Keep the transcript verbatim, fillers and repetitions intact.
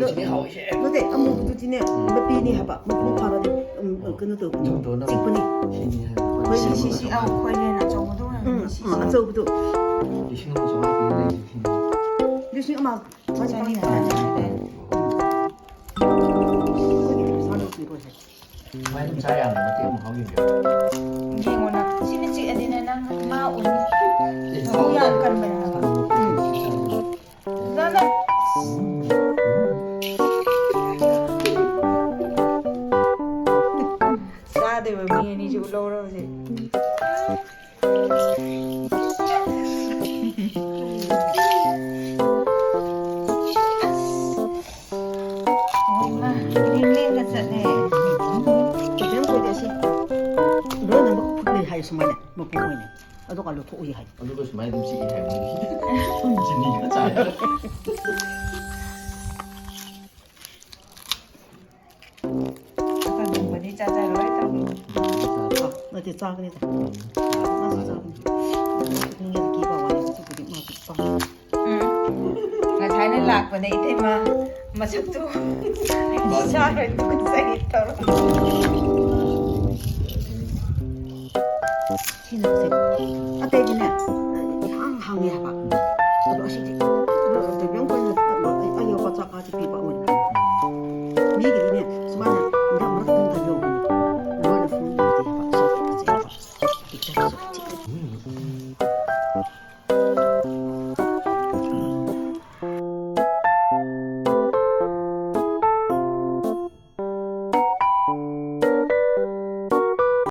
ꯁꯤꯗꯤ ꯍꯥꯎꯏꯁꯦ꯫ ꯅꯠꯇꯦ, ꯑꯃꯨꯕꯗꯨꯗꯤꯅꯦ, ꯎꯝ꯫ ꯃꯄꯤꯅꯤ ꯍꯥꯏꯕ, ꯃꯄꯨꯡ ꯐꯥꯔꯗꯤ, ꯎꯝ, ꯀꯩꯅꯣ ꯇꯧꯕꯅꯤ, ꯆꯤꯛꯄꯅꯤ꯫ ꯁꯤꯅꯤ ꯍꯥꯏꯕ꯫ ꯍꯣꯏ, ꯁꯤ, ꯁꯤ, ꯁꯤ, ꯑꯧ, ꯈ꯭ꯋꯥꯏ ꯍꯦꯟꯅ ꯑꯆꯧꯕꯗꯣ ꯑꯣꯏꯔꯝꯒꯅꯤ, ꯎꯝ, ꯁꯤꯁꯦ꯫ ꯎꯝ, ꯑꯆꯧꯕꯗꯣ꯫ ꯂꯤꯁꯤꯡ ꯑꯃ ꯆꯥꯝꯃꯉꯥ ꯄꯤꯕ ꯂꯩꯁꯦ ꯁꯤꯅꯤ꯫ ꯂꯤꯁꯤꯡ ꯑꯃ ꯆꯅꯤ ꯈꯛꯇꯅꯦ꯫ ꯎꯝ꯫ ꯑꯩꯈꯣꯏꯒꯤ ꯄꯩꯁꯥ ꯂꯣꯏꯁꯤꯟꯈ꯭ꯔꯦ꯫ ꯁꯨꯃꯥꯏꯅ ꯑꯗꯨꯝ ꯆꯥ ꯌꯥꯕꯅꯦ, ꯃꯇꯦꯛ ꯑꯃ ꯍꯥꯞꯈꯤꯕ꯫ ꯌꯦꯡꯉꯣ ꯅꯪ꯫ ꯁꯤꯅ ꯆꯤꯛꯑꯗꯤꯅꯦ, ꯅꯪ ꯃꯥ ꯑꯣꯏꯅꯤ꯫ ꯑꯦ, ꯃꯕꯨꯛ ꯌꯥꯝ ꯀꯟꯕꯅꯦ ꯍꯥꯏꯕ꯫ ꯎꯝ꯫ ꯆꯥ, ꯆꯥ꯫ ꯆꯥ, ꯆꯥ꯫ ꯆꯥꯗꯣꯏꯕ ꯃꯤ ꯑꯅꯤꯁꯤꯕꯨ ꯂꯧꯔ ꯍꯧꯖꯤꯛ꯫ ꯏꯃꯥ, ꯂꯦꯡ ꯂꯦꯡꯒ ꯆꯠꯂꯦ꯫ ꯈꯤꯇꯪ ꯀꯨꯏꯔꯦ ꯁꯤ꯫ ꯂꯣꯏꯅꯃꯛ ꯐꯨꯠꯂꯦ ꯍꯥꯏ ꯁꯨꯃꯥꯏꯅ, ꯃꯄꯨꯡ ꯑꯣꯏꯅ꯫ ꯑꯗꯨꯒ ꯂꯧꯊꯣꯛꯎꯏ ꯍꯥꯏ꯫ ꯑꯗꯨꯒ ꯁꯨꯃꯥꯏꯅ ꯑꯗꯨꯝ ꯆꯤꯛꯏ ꯍꯥꯏꯕꯅꯤ꯫ ꯆꯤꯅꯤꯒ ꯆꯥꯏ꯫ ꯑꯀꯪꯕꯗꯤ ꯆꯥꯖꯔꯣꯏ, ꯑꯀꯪꯕ꯫ ꯅꯠꯇꯦ, ꯆꯥꯒꯅꯤꯗ꯫ ꯃꯥꯁꯨ ꯆꯥꯒꯅꯤ꯫ ꯅꯨꯡꯉꯥꯏꯅ ꯀꯦꯕ ꯋꯥꯅꯤ, ꯑꯗꯨꯕꯨꯗꯤ ꯃꯥꯁꯨ ꯄꯥꯝꯃꯤ꯫ ꯎꯝ꯫ ꯉꯁꯥꯏꯅ ꯂꯥꯛꯄꯗ ꯏꯇꯩꯃ ꯃꯁꯛꯇꯨ ꯆꯥꯔꯣꯏ, ꯇꯨꯀꯠꯆꯩ ꯇꯧꯔ꯫ ꯁꯤꯅ ꯐꯖꯩ꯫ ꯑꯇꯩꯗꯤꯅꯦ, ꯏꯍꯥꯡ ꯍꯥꯡꯉꯦ ꯍꯥꯏꯕ꯫ ꯑꯗꯣ ꯑꯁꯤꯗꯤ ꯕꯦꯝ ꯈꯣꯏꯅ ꯑꯌꯣꯛꯄ ꯆꯥꯛ ꯀꯥꯁꯦ ꯄꯤꯕ ꯑꯣꯏꯅ꯫ ꯃꯤꯒꯤꯗꯤꯅꯦ, ꯁꯨꯃꯥꯏꯅ ꯍꯟꯗꯛ ꯃꯔꯛꯇ ꯌꯧꯕꯅꯤ꯫ ꯂꯣꯏꯅ ꯐꯣꯡ ꯌꯧꯗꯦ ꯍꯥꯏꯕ꯫ ꯁꯤ ꯐꯖꯩ ꯍꯥꯏꯕ꯫ ꯄꯤꯛꯆꯔꯁꯨ ꯆꯤꯛꯑꯦ꯫